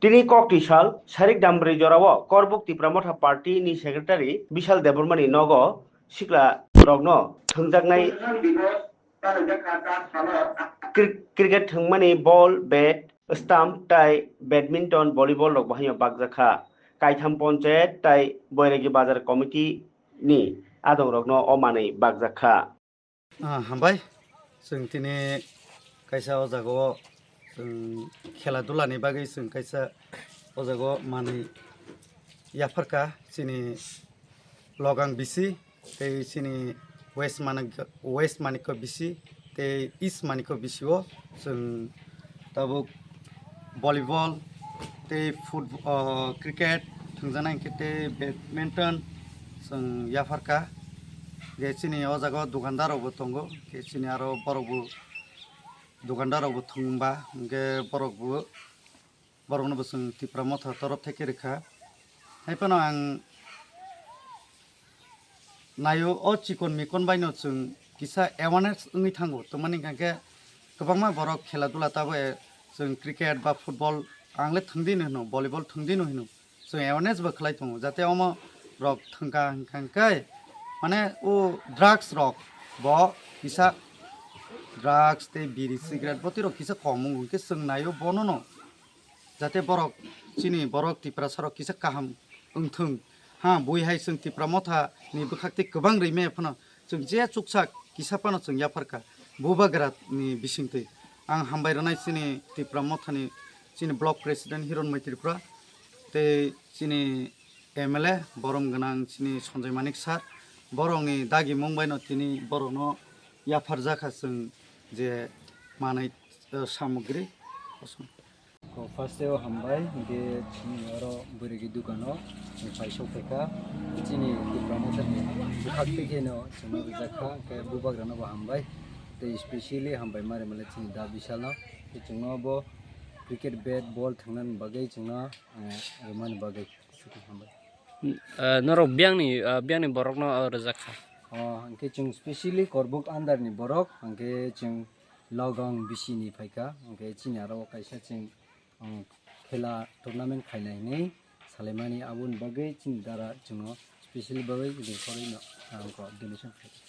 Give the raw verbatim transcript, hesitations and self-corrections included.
Tini kokti sal, sarik dambrwi jorao Korbuk Tipra Motha Party ni secretary Bishal Debbarma ni nogo sikla rokno thwngjaknai kri-, cricket thwngmani ball, bat, stump tai badminton, volleyball rok bahaino bakjakha. Kaitham ponchayat tai Boiragi Bazar committee ni adong rokno o manwi bakjakha. Ah, hambai. Chwng tini kaisa o jaga o chwng khela dula ni bagwi chwng kaisa o jaga o manwi yapharkha chini Logang bisi tei chini West Manik, West Manikko bisi tei East Manikko bisi o chwng tabuk volleyball tei football, cricket thwngjaknai hwnkhe tei badminton chwng yapharkha. Hwnkhe chini o jaga o dukandar rokbo tongo, hwnkhe chini aro borokbo dukandar rokbo thwngba hwnkhe borokbo, borokno bo chwng Tipra Motha torof theke rwkha. Hai phano ang naio o chikon mikon baino chwng kisa awareness wngwi thango, tamani hwnkhe kwbangma borok khela dula tabo e chwng cricket ba football ang le thwngdi no hino, volleyball thwngdi no hino, chwng awareness bo khlai tongo, jate omo rok thwngkha hwnkha hwnkhe mane o drugs rok bo kisa drugs tei biri cigarette botwi rok kisa kom wng hwnkhe chwng naio bono no. Jate borok chini borok Tiprasa rok kisa kaham wngthung. Ha, bui hai chwng Tipra Motha ni bwkhak tei kwbang rwi maya phano chwng je chuksa kisa phano chwng yapharkha. Bubagra ni bisingtwi ang hambai rwnai chini Tipra Motha ni chini block president Hiron Mai Tripura tei chini M L A borom gwnang chini Sanjay Manik sir, borokni dagi mung baino tini borokno yapharjakha chwng je manwi, eh, samogri. Ko first o hambai, hwnkhe chini oro bwrwigi dukano paisok phaikha, chini Tipra Motha ni bwkhak twi kheno chwngno rijak kha, hwnkhe bubagrano bo hambai, tei specially hambai ma rwmani chini da Bishalno, tei chwngno bo cricket bat ball thwngnani bagwi chwngno, eh, rwmani bagwi hambai. Eh, norok biyangni, eh, biyangni borokno, eh, rijak kha. Oh, hwnkhe chwng specially Korbuk under ni borok, hwnkhe chwng Logang bisi ni phaikha, hwnkhe chini aro kaisa chwng, um, khela tournament khainai hinwi salaimani, aboni bagwi chini dara chwngno specially bagwi ringkhorwi no, um, donation khaikha.